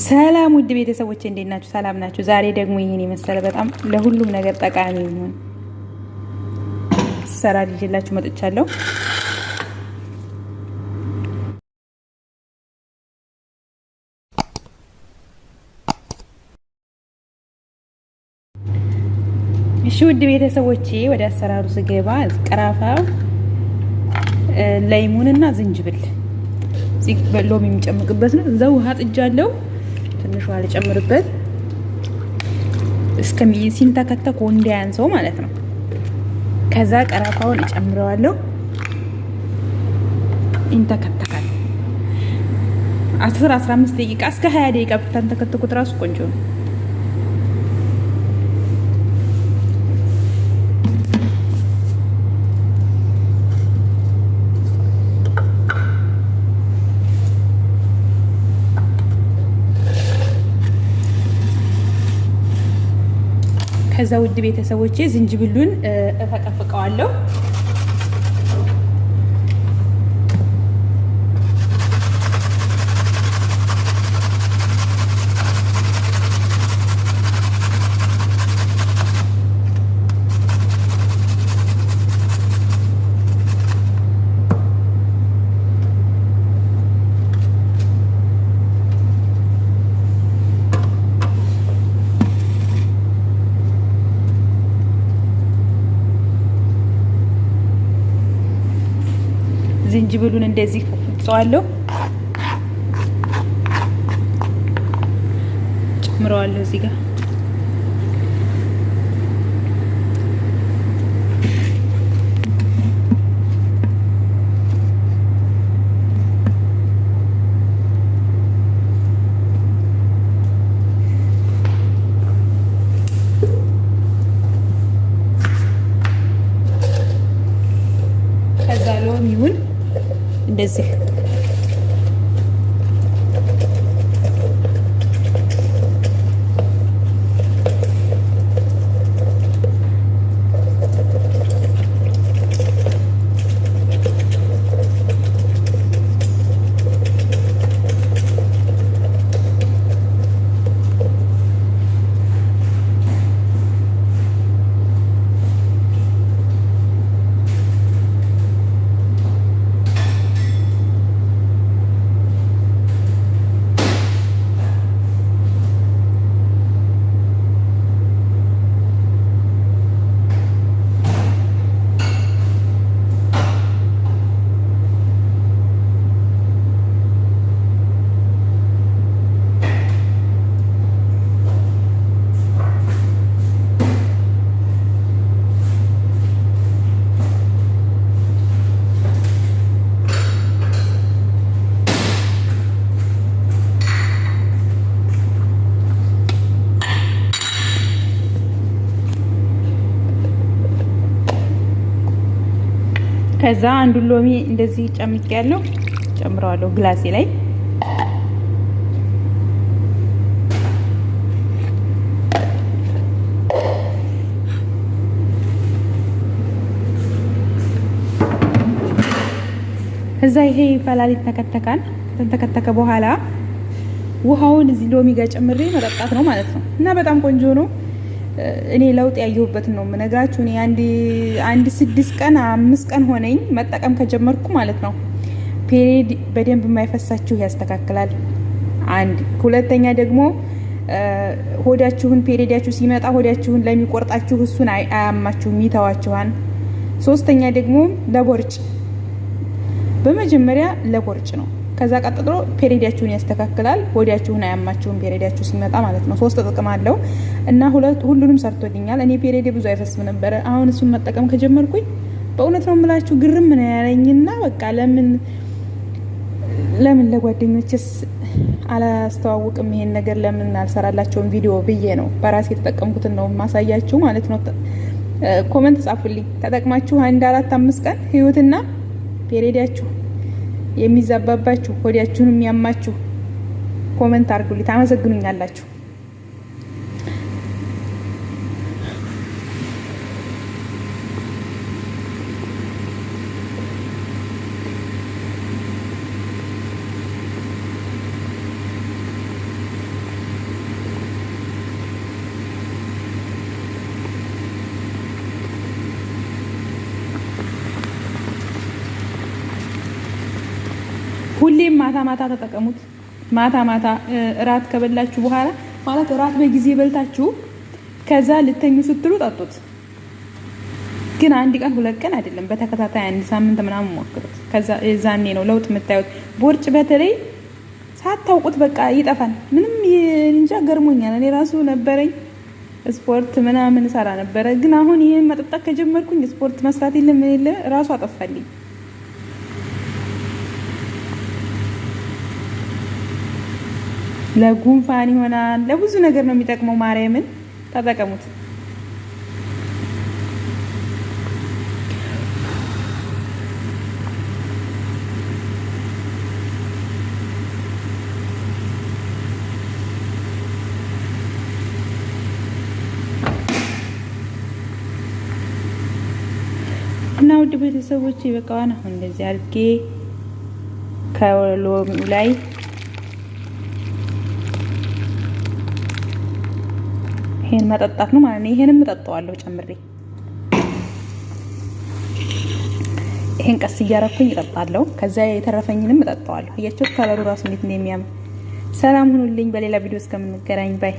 ሰላም ውድ ቤተሰቦች እንዴት ናችሁ? ሰላም ናችሁ? ዛሬ ደግሞ ይህን የመሰለ በጣም ለሁሉም ነገር ጠቃሚ የሚሆን አሰራር ይዤላችሁ መጥቻለሁ። እሺ ውድ ቤተሰቦቼ ወደ አሰራሩ ስገባ ቀረፋ፣ ለይሙንና ዝንጅብል ሎሚ የሚጨምቅበት ነው። እዛ ውሃ ጥጃለሁ። ትንሽ ውሃ ልጨምርበት እስከሚ ሲንተከተክ እንዳያንሰው ማለት ነው። ከዛ ቀረፋውን እጨምረዋለሁ። ይንተከተካል። 10 15 ደቂቃ እስከ 20 ደቂቃ ብታንተከተኩት እራሱ ቆንጆ ነው። ከዛ ውድ ቤተሰቦቼ ዝንጅብሉን እፈቀፍቀዋለሁ። ዝንጅብሉን እንደዚህ ፈቅፍቀዋለሁ፣ ጨምረዋለሁ እዚህ ጋር ከዛ ሎሚውን እንደዚህ ከዛ አንዱን ሎሚ እንደዚህ ጨምቄ ያለው ጨምረዋለሁ ግላሴ ላይ። ከዛ ይሄ ይፈላል፣ ይተከተካል። ከተንተከተከ በኋላ ውሃውን እዚህ ሎሚ ጋር ጨምሬ መጠጣት ነው ማለት ነው። እና በጣም ቆንጆ ነው። እኔ ለውጥ ያየሁበትን ነው የምነግራችሁ። እኔ አንድ 6 ቀን 5 ቀን ሆነኝ መጠቀም ከጀመርኩ ማለት ነው። Period በደንብ የማይፈሳችሁ ያስተካክላል። አንድ ሁለተኛ ደግሞ ሆዳችሁን period ኣችሁ ሲመጣ ሆዳችሁን ለሚቆርጣችሁ እሱን አያማችሁም፣ ይተዋችኋል። ሶስተኛ ደግሞ ለቦርጭ፣ በመጀመሪያ ለቦርጭ ነው። ከዛ ቀጥሎ period ኣችሁን ያስተካክላል። ሆዳችሁን አያማችሁም period ኣችሁ ሲመጣ ማለት ነው። ሶስት ጥቅም አለው እና ሁሉንም ሰርቶልኛል። እኔ period ብዙ አይፈስም ነበረ። አሁን እሱን መጠቀም ከጀመርኩኝ በእውነት ነው የምላችሁ ግርም ነው ያለኝና በቃ ለምን ለምን ለጓደኞችስ አላስተዋውቅም ይሄን ነገር ለምን አልሰራላቸውም ቪዲዮ ብዬ ነው በራሴ የተጠቀምኩትን ነው ማሳያችሁ ማለት ነው። Comment ጻፉልኝ ተጠቅማችሁ አንድ አራት አምስት ቀን ህይወትና period ኣችሁ የሚዛባባችሁ ሆዳችሁን የሚያማችሁ comment አድርጉልኝ፣ ታመሰግኑኛላችሁ። ማታ ማታ ተጠቀሙት። ማታ ማታ እራት ከበላችሁ በኋላ፣ ማለት እራት በጊዜ በልታችሁ ከዛ ልተኙ ስትሉ ጠጡት። ግን አንድ ቀን 2 ቀን አይደለም፣ በተከታታይ አንድ ሳምንት ምናምን ሞክሩት። ከዛ የዛኔ ነው ለውጥ የምታዩት። ቦርጭ በተለይ ሳታውቁት በቃ ይጠፋል። ምንም እንጃ ገርሞኛል። እኔ ራሱ ነበረኝ፣ ስፖርት ምናምን እሰራ ነበረ። ግን አሁን ይሄን መጠጣት ከጀመርኩኝ ስፖርት መስራት የለም ምን የለ፣ ራሱ አጠፋልኝ። ለጉንፋን ይሆናል፣ ለብዙ ነገር ነው የሚጠቅመው። ማርያምን ተጠቀሙት። እና ውድ ቤተሰቦች ይበቃዋን። አሁን እንደዚህ አድርጌ ከሎሚው ላይ ይሄን መጠጣት ነው ማለት ነው። ይሄንም እጠጣዋለሁ ጨምሬ። ይሄን ቀስ እያረኩኝ እጠጣለሁ። ከዛ የተረፈኝንም እጠጣዋለሁ። አያችሁት color ኡ ራሱ እንዴት እንደሚያምር። ሰላም ሁኑልኝ። በሌላ ቪዲዮ እስከምንገናኝ bye።